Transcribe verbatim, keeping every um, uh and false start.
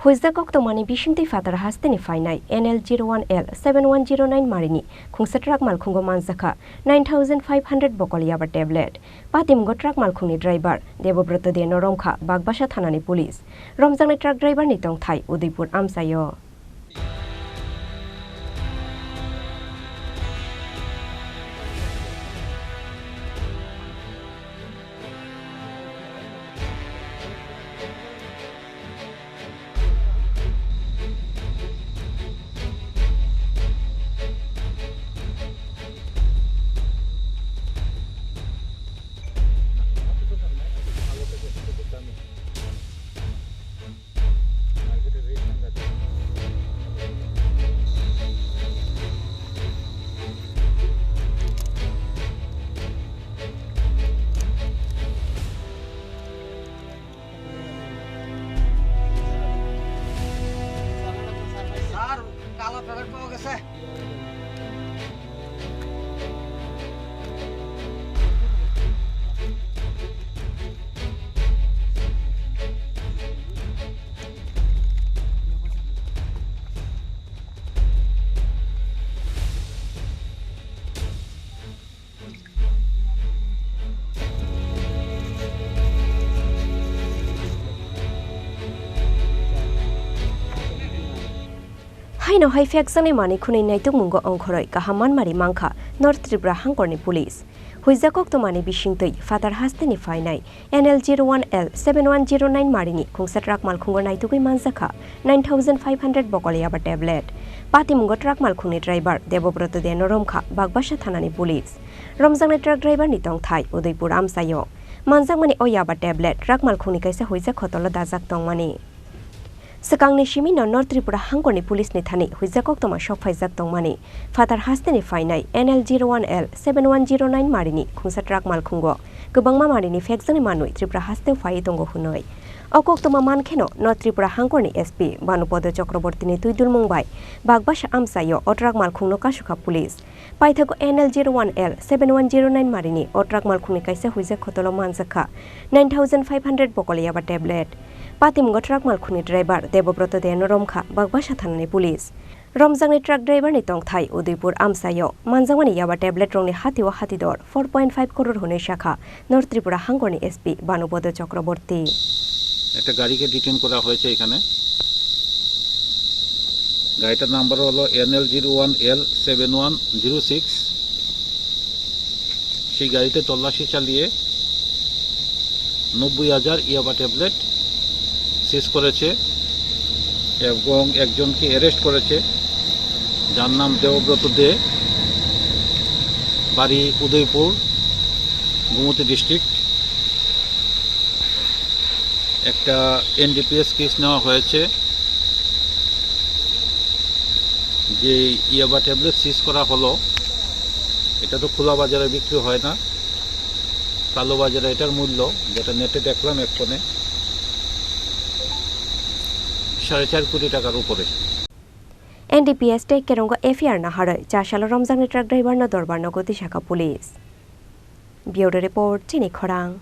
Huijak koktwmani bisingtwi phatar hasteni phainai N L zero one L seven one zero nine marini khungsa truck malkhungo manjakha nine thousand five hundred bokol yaba tablet. Patimungo truck malkhungni driver Debobroto Deno romkha Bagbasa thanani police. Romjaknai truck driverni tongthai Udaipur amchaio. Sir, কালো প্যাকেট পাওয়া গেছে। Haino hai phekjaknai manwi khwnwi naitukmungo ongkhorwi kaham manmari mankha North Tripura hangkorni police. Huijak koktwmani bisingtwi phatar hasteni phainai N L zero one L seven one zero nine marini khungsa truck malkhungo naitugwi manjakha nine thousand five hundred bokol yaba tablet. Patimungo truck malkhungni driver Debobroto Deno romkha Bagbasa thanani police. Romjaknai truck driverni tongthai Udaipur amchaio. Manjakmani o yaba tablet truck malkhungni kaisa huijak khotolo dajak tongmani. Swkangni simino North Tripura hangkorni police ni thani huijak koktwma sok phaijak tongmani. Phatar hasteni phainai N L zero one L seven one zero nine marini khungsa truck malkhungo kwbangma marini phekjaknai manwi Tripura hasteo phaiwi tongo hwnwi. O koktwma mankheno North Tripura hangkorni S P Bhanupada Chakrabortini twidulmung bai Bagbasa amchaio o truck malkhungno kasukha police. Paithago N L zero one L seven one zero nine marini o truck malkhungni kaisa huijak khotolo manjakha nine thousand five hundred bokol yaba tablet. Patimungo truck malkhungni driver Debobroto Deno romkha Bagbasa thanani police. Romjaknai truck driverni tongthai Udaipur amchaio. Manjakmani yaba tablet rokni hatio hatidor four point five crore hwnwi sakha North Tripura hangkorni S P Bhanupada Chakraborty. একটা গাড়িকে ডিটেইন করা হয়েছে এখানে। গাড়িটার নাম্বার হলো N L zero one এল seven one zero six. সেই গাড়িতে তল্লাশি চালিয়ে নব্বই হাজার ইয়াবা ট্যাবলেট সিজ করেছে এবং একজনকে অ্যারেস্ট করেছে, যার নাম দেবব্রত দে, বাড়ি উদয়পুর, গোমতী ডিস্ট্রিক্ট। একটা N D P S case নেওয়া হয়েছে। যে ইয়াবা ট্যাবলেট সিজ করা হলো, এটা তো খোলা বাজারে বিক্রি হয় না, কালো বাজারে এটার মূল্য, যেটা নেটে দেখলাম এক ফোনে, সাড়ে চার কোটি টাকার উপরে। N D P S tei kerongo F I R naharwi chasalo romjaknai truck driver no dorbar nogo tisakha police. Bureau report, chini khorang.